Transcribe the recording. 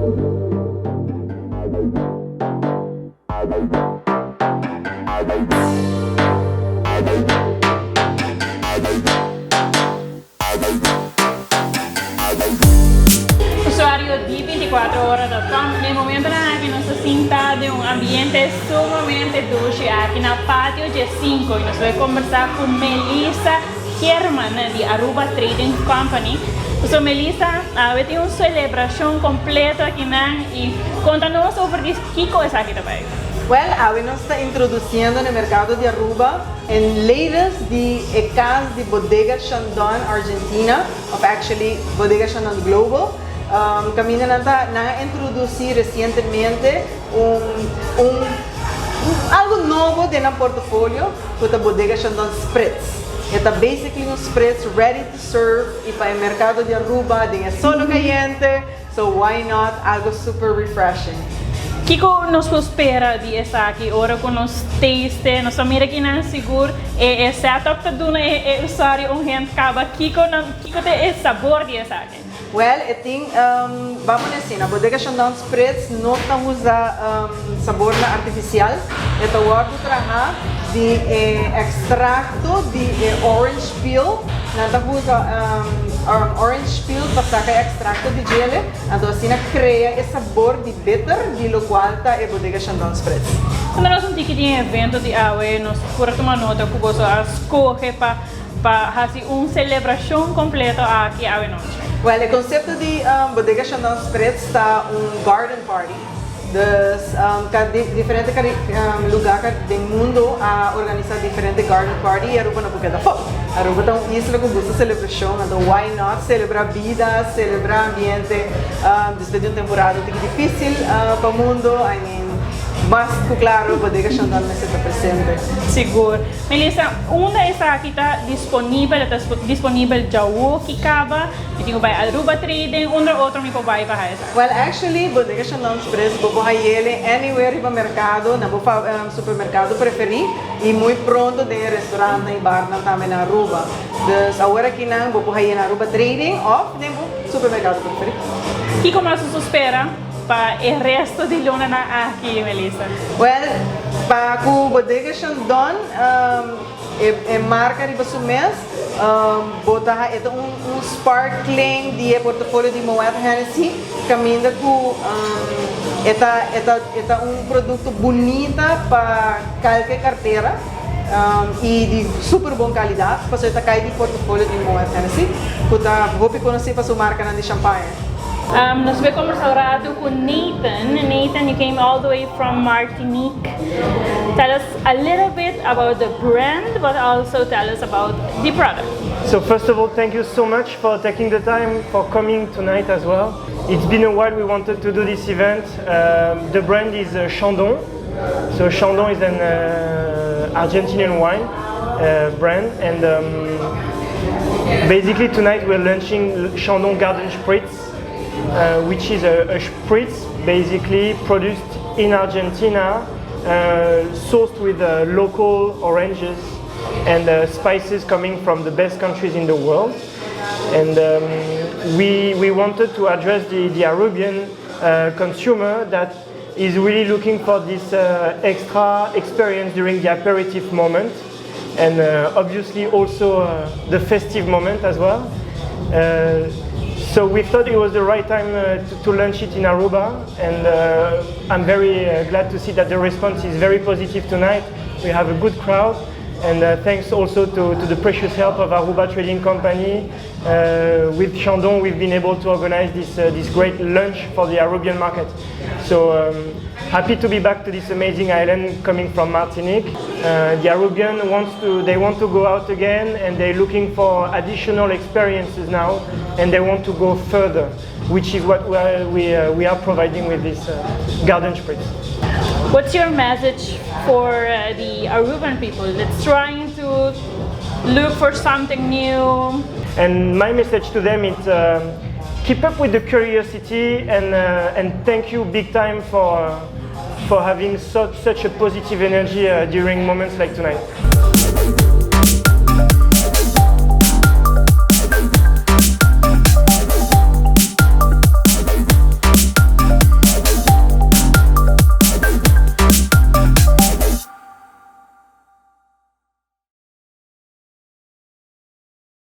Usuario di 24ora.com, den momentonan aki nos ta sinta den un ambiente sumamente dushi aki na Patio G5 y nos ta conversa cu Melissa Geerman di Aruba Trading Company. So Melissa, awe tin un celebracion completo aki nan y conta nos over di kico esaki ta bay. Well, awe nos ta introduciendo na mercado di Aruba e latest di e cas di Bodega Chandon Argentina, of actually Bodega Chandon Global. Caminda nan ta nan a introduci recientemente un algo nobo den nan portfolio, cu ta Bodega Chandon Spritz. E ta basically un spritz ready to serve y pa e mercado di Aruba, den e solo cayente, so why not algo super refreshing. Kico nos por spera di esaki, ora cu nos taste, nos mira aki nan sigur e setup ta duna e usuario un hint caba kico nan kico ta e sabor di esaki? Well, e tin, ban bisa, na Bodega Chandon Spritz no ta usa sabor na artificial. E ta wordo traha di extracto di orange peel. Nan ta usa orange peel pa saca extracto di dje. Anto asina crea e sabor di bitter, di locual ta e Bodega Chandon Spritz. Cuando nos un tiki tin evento di awe, nos por tuma nota cu boso a scoge pa haci un celebracion completo aki awe nochi. Well, e concepto di Bodega Chandon Spritz ta un garden party. Dus diferente lugar di mundo a organisa diferente garden party y Aruba no por keda afo. Aruba ta un isla cu gusta celebracion, anto why not celebra bida, celebra ambiente, despues di un temporada un dificil pa mundo, I mean, mas cu claro, Bodega Chandon mester ta presente. Sigur. Melissa, unda esaki ta disponibel? Ta disponibel ya caba? Mi tin cu bay Aruba Trading, unda otro mi por bay pa esaki? Well, actually, Bodega Chandon Spritz, bo por hay'e anywhere riba mercado, na bo supermercado preferi, y muy pronto den restaurant y bar tambe na Aruba. Dus awor aki nan, bo por hay'e na Aruba Trading of den bo supermercado preferi. Kico mas bo ta spera pa e resto di luna nan aki, Melissa? Well, pa cu Bodega Chandon, e marca riba su mes, bo ta e un sparkling di portfolio di Moet Hennessy, caminda cu e ta un producto bunita pa cualkier cartera y di super bon calidad, pasobra e ta cay di portfolio di Moet Hennessy, cu ta hopi conoci pa su marca di champagne. Nos ta bay combersa awor cu Nathan. Nathan, you came all the way from Martinique. Tell us a little bit about the brand, but also tell us about the product. So first of all, thank you so much for taking the time for coming tonight as well. It's been a while we wanted to do this event. The brand is Chandon. So Chandon is an Argentinian wine brand, and basically tonight we're launching Chandon Garden Spritz, which is a spritz basically produced in Argentina, sourced with local oranges and spices coming from the best countries in the world. And we wanted to address the Arubian consumer that is really looking for this extra experience during the aperitif moment and obviously also the festive moment as well. So we thought it was the right time to launch it in Aruba, and I'm very glad to see that the response is very positive tonight. We have a good crowd, and thanks also to the precious help of Aruba Trading Company. With Chandon, we've been able to organize this great launch for the Arubian market. So happy to be back to this amazing island coming from Martinique. The Arubian they want to go out again, and they're looking for additional experiences now, and they want to go further, which is what we are providing with this Garden Spritz. What's your message for the Aruban people that's trying to look for something new? And my message to them is keep up with the curiosity and thank you big time for having such a positive energy during moments like tonight.